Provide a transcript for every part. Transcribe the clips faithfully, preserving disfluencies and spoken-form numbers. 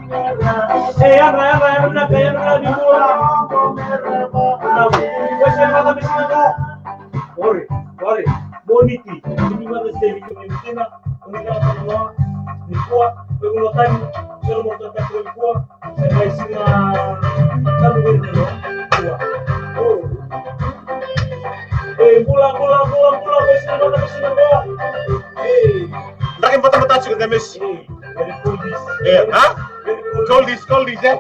E, yadra, yadra, yadra, vinaka, yadra, ni bula. Ori, ori. Moniti, ni mada seli, ni mada seli. Ni kua, ni kua, ni kua. E, bula, bula, bula, bula, bula. E. Draki batabata tiko na mesi. E, very cool this. E, ha? Very cool. Cool this, cool this, e? E, e,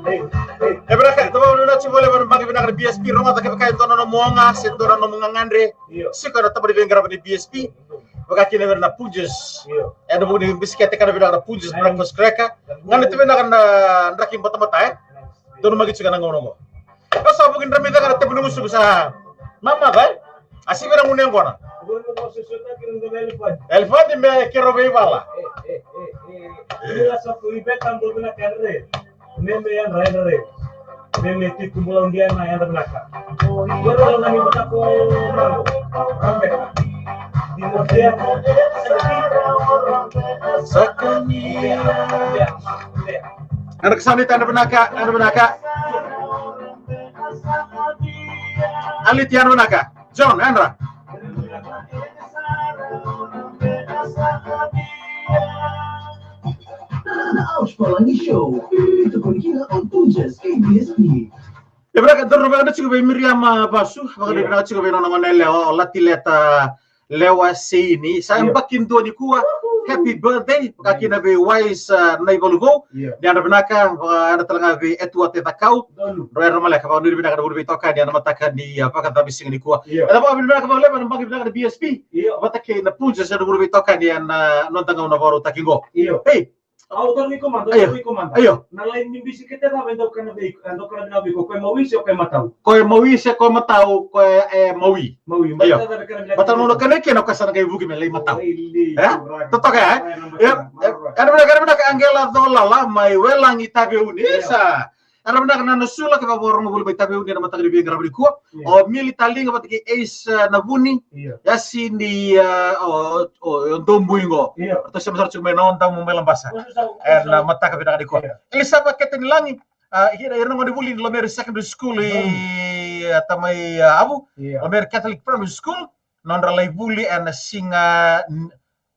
e, e. E, vinaka, tava na tiko levu na baqe vinaka na B S P, rogoca kevaka e dua na nomu oga, se dua na nomu gagadre. Io. Siko na taba ni veiqaravi ni B S P. Vaka kina vei na Punjas. Io. E na vuku ni bisikete kana vinaka na Punjas, nice. Breakfast cracker. Nice. Gana tu vinaka na draki batabata, e? Nice. Donumaki tiko na gauna oqo. Au sa vuki drami caka na tepu ni gusugu sa mamaca, e? A si vei na gunu yaqona. Elefante me kero veivala. E, e, e, e. Io, sa tu i beta ndo vinaka re. Meme yadra, yadra re. Meme tiko bula un dia na yadra vinaka. Yadra na ni vinaka ko Mago. Rambe. Di mo dia ko. Sakania. Yadra ka sa ni ta yadra vinaka, yadra vinaka. Aliti yadra vinaka. John, yadra. Na Aos Palangi Show, e tukuni kina o Punjas kei B S P. E vinaka, daru na vakadra tiko vei Miriama Vasu, vakadra vinaka tiko vei nona gone yalewa o Latileta Lewa Seini. Sa yabaki dua nikua. Happy birthday, vaka kina vei Wais, ah, Naivaluvou. Ni yadra vinaka, vaka yadra tale ga vei Etuate Cakau. Io. Dro yadra maleka, vakanuinui vinaka na vuli veitokani ena mataka ni, ah, vakacabe siga nikua. Io. Ena vakanuinui vinaka vakalevu ena baqe vinaka na B S P. Io. Vata kei na Punjas ena vuli veitokani ena noda gauna vakarautaki qo. Io. Ei. Au taro ni komanda, io. Taro ni komanda. Io. Na laini ni bisikete cava e dau kana vei, e dau kana vinaka vei iko, ko e mawi se ko e matau? Ko e mawi se ko e matau, ko e, e mawi. Mawi, io. Matau cava e kana vinaka? Matau na kana kina ko e sa na qai vuki me lai matau. Oi, li, e? Totoka, e? Io, io, io, io, Angela Colala, mai Welagi Taveuni, io. Isa. Yadra vinaka na Nana Sula, kevaka o rogo voli mai Taveuni ena mataka ni veiqaravi nikua. Io. O Mili Taliga vata kei Ace, eh, Navuni. Io. Yasi ni, eh, o, o, o Dobui qo. Io. Ratou sema sara tiko mai na Odamu mai Labasa. Ena mataka vinaka nikua. Io. Elisava Ketenilagi, ah, ira, ira na gone vuli ni Lomeri Secondary School i, eh, Tamai, eh, Avu. Io. Lomeri Catholic Primary School. Nodra lai vuli ena siga, n-,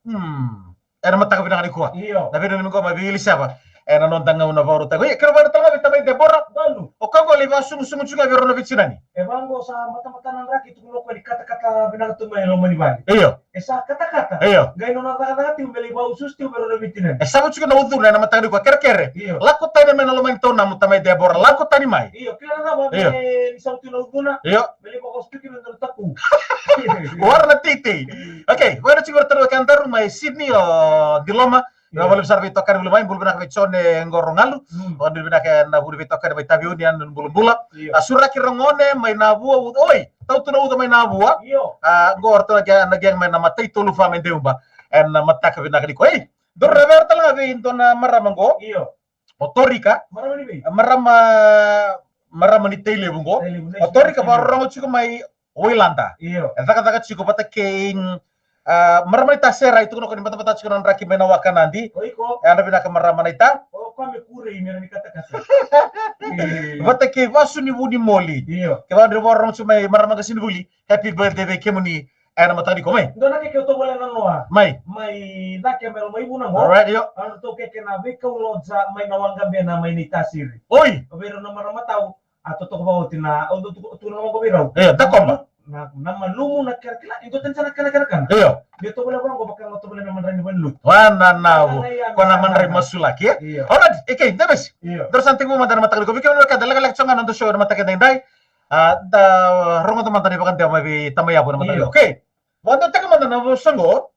Hmm. Ena mataka vinaka nikua. Io. Na veinomoi qo mai vei Elisava. Ena noda gauna vakarautaki. Oi, keirau vakayagataka tale ga vei Tamai Debora. Donu. O koya qo lai vakasugusugu tiko ga vei rau na veitinani. E vaqo sa matamata na draki, tukuna o koya ni katakata vinaka tu mai loma ni vale. Io. E sa katakata. Io. Qai nona cakacaka tiko me lai vakasusu tiko vei rau na veitinani. E sa vaka tiko na ucuna ena mataka nikua, kerekere. Io. Lako tani mai na loma ni taunamu Tamai Debora. Lako tani mai. Io, kila na cava, io, me ni sa tu na ucuna. Io. Me lai vakaoso tiko kina na taku. Wara na teitei. Okay, vakayagataka tiko vei kedaru mai Sydney o Diloma. Io. Vakalevu sara veitokani vuli mai, bula vinaka vei Jone Qorogalu. Mm. Vakanuinui vinaka na vuli veitokani mai Taveuni, ena bulabula. Io. A Suraki Ragone mai Navua, u-, oi, tau tu na uca mai Navua. Io. A, qo ratou na gang, na gang mai na Matai Tolu Fa mai Deuba. Ena mataka vinaka nikua. Ei, dou raica tale ga vei dua na marama qo. Io. O Torika. Marama ni vei? Marama, marama ni Tailevu qo. Tailevu, o Torika, vakarorogo tiko mai Oilada. Io. E cakacaka tiko vata kei, mm, ah, marama ni Ta Sera, e tukuna o koya ni batabata tiko na draki mai na Wakanadi. O iko? E yadra vinaka marama ni Ta. O koya me kurei me ra ni katakata. Vata kei Vasu ni Vunimoli. Io. Kevaka drau vakarorogo tiko mai marama qasenivuli. Happy birthday vei kemuni. Ena mataka nikua mai. Dua na ka keitou tovolea na noa. Mai. Mai cake mai Lomaivuna qo. All right, io. A ratou keke na Veikau Lodge mai na Waqabena mai Naitasiri. Oi. O vei rau na marama tau. A totoka vakaoti na, o tu, tu, tu na waqo vei rau. Io, Tacoma. Na, na malumu na kerekere, e dua tani sa na kerekere kana. Io. Ni tovolea vaqo vaka ga tovolea na madrai ni vanilotu. Wananavu. Ko na madrai masulaki, e? Io. All right, okay, Davis. Io. Daru sa tekivu mada na mataka nikua. Vei kemuni na wekada, lekaleka tiko ga na noda show ena mataka edaidai. A, da rogoca mada na ivakadewa mai vei Tamai Yavu ena mataka. Io. Okay. Vakadewataka mada na vosa qo,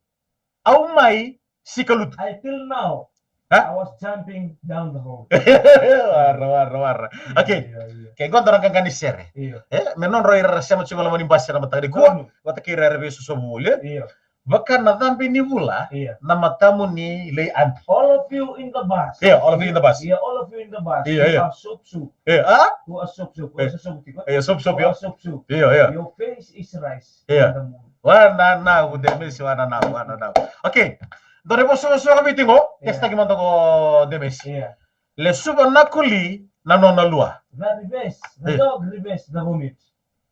au mai sikalutu. I till now, e? I was jumping down the hole. Wara, wara, wara. Io, okay. Io, io. Ke qo dua na qaqa ni sere. Io. E, me nodra ira era sema tiko e loma ni basi ena mataka nikua. Donu. Vata kei ira era veisosovu voli, e? Io. Vaka na cabe ni vula, io, na matamu ni lai adu. All of you in the bus. Io, all of you in the bus. Io, all of you in the bus. Io, io. Who are soup soup. Io, a? Who are soup soup. Io. Who are soup soup. Io, soup soup, io. Who are soup soup. Io, io. Your face is rice, io, in the moon. Wananavu, Demesi, wananavu, wananavu. Okay. Dua na ivosavosa vakaviti qo, yeah, testaki mada qo Demesi. Yeah. Lesuva na koli na nona lua. The reverse, the, eh, dog reverse the vomit.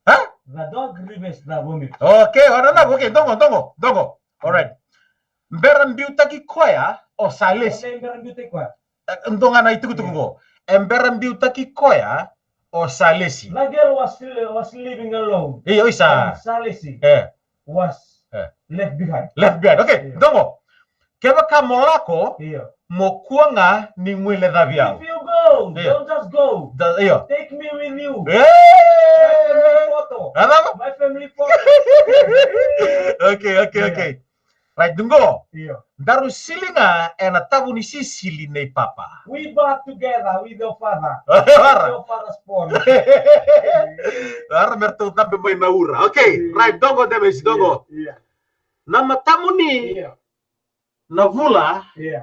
Ha? The dog reverse the vomit. Okay, ora na, okay, dogo, dogo, dogo. All right. Bera biutaki koya o sa lesi. Okay, bera biutaki koya. E, dua ga na itukutuku qo. E bera biutaki koya o sa lesi. The girl was, was living alone. Io, isa. And sa lesi, eh, was, eh, left behind. Left behind. Okay, yeah, dogo. Kevaka mo lako, io, mo kua ga ni guilecavi au. If you go, io, don't just go. Da-, io. Take me with you. Eh! My family photo. A cava? My family photo. Okay, okay, yeah, okay. Right, qo. Io. Daru sili ga ena tavu ni sisili nei Papa. We bath together with your father. Vara. Your father's pond. Vara me ratou cabe mai na ura. Okay, io, right, dogo Demesi, dogo. Io, io. Na matamuni, io, na vula, io,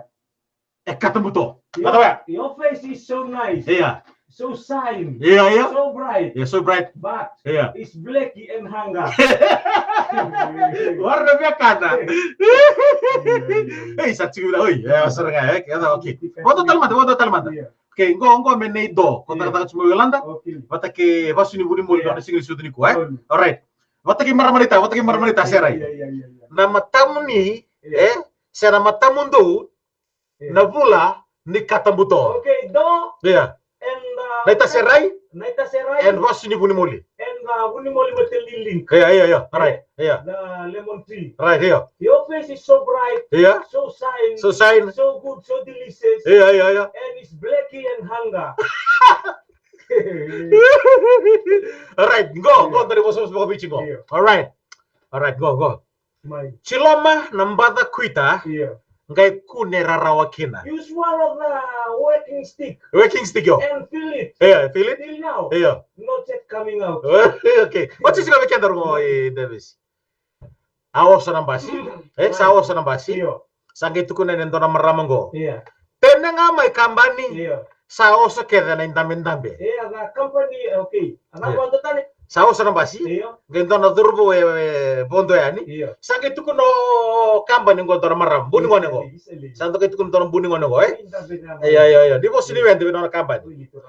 e katabuto. Your, your face is so nice. Io. So shine. Io, io. So bright. Io, so bright. But, io, it's blacky and hunger. Vara na via kana. Ei, sa tiko na, oi, e, sara ga, e, e, okay. Vodo tale mada, vodo tale mada. Io. Okay, qo, qo me nei do. Ko, io, cakacaka tu mai Welada. Okay. Vata kei vasu ni vunimoli, io, na siga ni sucu nikua, e? Oi. All right. Vata kei marama naita, vata kei marama naita, io, Serai. Io, io, io, io. Na matamuni, io, e? Se na matamudou, io, na vula ni katabuto. Okay, do. Io. And, uh, naita Serai. Naita Serai. And vasu ni vunimoli. And, uh, vunimoli mate lili. Io, io, io. All right. Io. The lemon tea. Right, io. Your face is so bright. Io. So shine. So shine. So good, so delicious. Io, io, io. And it's blacky and hunger. All right, qo, qo, io, dua na ivosavosa vakaviti qo. Io. All right. All right, qo, qo. Mai. Jiloma na baca kuita. Io. Qai kune rarawa kina. You swallow the working stick. Working stick, io. And feel it. Io, feel it. Till now. Io. Not yet coming out. Okay. Oti sika vei keda qo, e, Davis. A oso na basi. Mm. E, sa oso na basi. Io. Sa qai tukuna e dua na marama qo. Io. Tena ga mai kabani. Io. Sa oso kece na idabedabe. Io, na company, okay. Ana, io, vodo tani. Sa oso na basi. Io. Qai dua na cauravou e, e vodo yani. Io. Sa qai tukuna o kabani qo, dua na marama. Buni gone qo. Isa, isa. Sa qai tukuna dua na buni gone qo, e? Io, io, io. Ni vosa ni wede vei nona kabani. Io.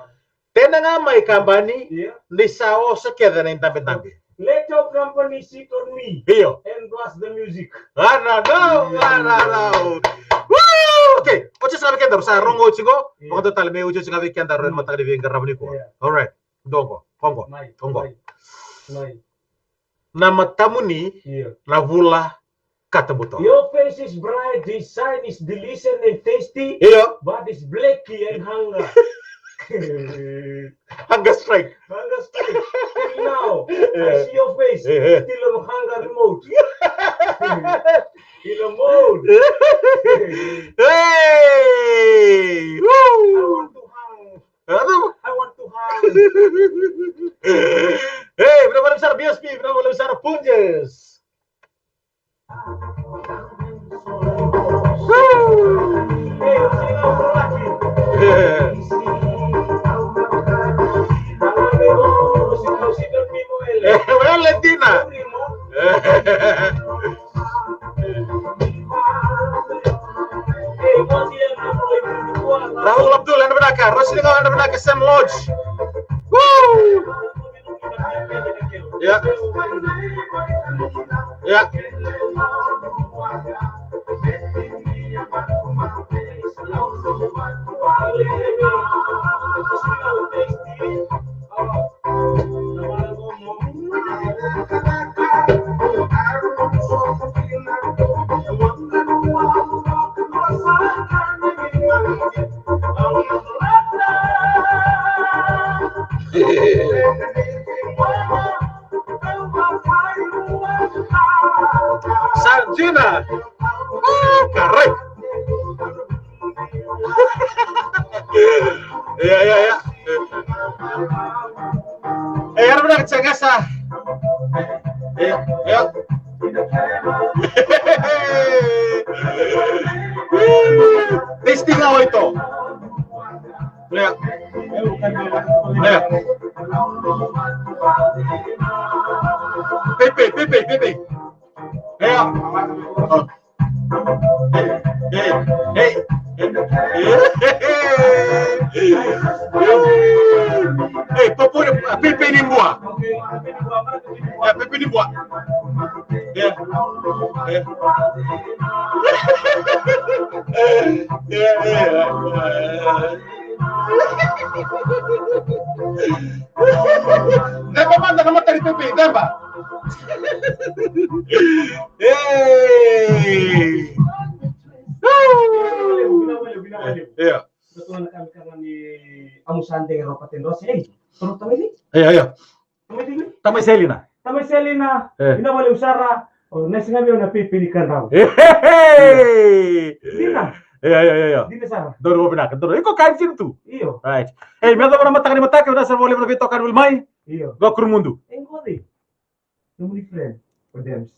Tena ga mai kabani, io, ni sa oso kece na idabedabe. Let your company sit on me. Io. And blast the music. Ana, no, ana, no. Woo! Okay, oti saka vei kedaru, sa rogo oti qo. Io. Vakadua tale me oti saka vei kedaru ena mataka ni veiqaravi nikua. Io. All right. Dogo, qo qo. Mai, qo qo. Mai. Mai. Na matamuni, io, na vula katabuto. Your face is bright, the shine is delicious and tasty, io, but it's blacky and hunger. Hunger strike. Hunger strike. Till now, io, I see your face. Io, io. Still on hunger mode. Still on mode. Hey! Woo! I want to hang. I want to hang. Hey, vinaka vakalevu sara B S P, vinaka vakalevu sara Punjas. Wele dina. Raul Abdul, ena vinaka. Rosina, ena vinaka. Sam Lodge. Woo! Yeah. Yeah. Santina. Ah, carai. Ia, ia, ia. E, era vinaka, tse gasa. Ia, ia. Testing out ito. Ia. Ia. Pepe, pepe, pepe. Ia. Ei, popole, a, pepe ni bua. E, pepe ni bua. E, e. E, e, e, e. Ceba mada na matani pepe, ceba. Ei. Ia. Io, io. Tamai Selina. Tamai Selina. E. Vinaka vakalevu sara. O, na siga vei au na pepe ni kadrau. Hey! Dina. Io, io, io, io. Dina sara. Donu vinaka, donu. Iko kain sini tu. Io. Right. Ei, me yacova na mataka ni mataka, vinaka sara vakalevu na veitokani voli mai. Io. Qo Kurumudu. E qo cei? Nomuni friend, o Dems.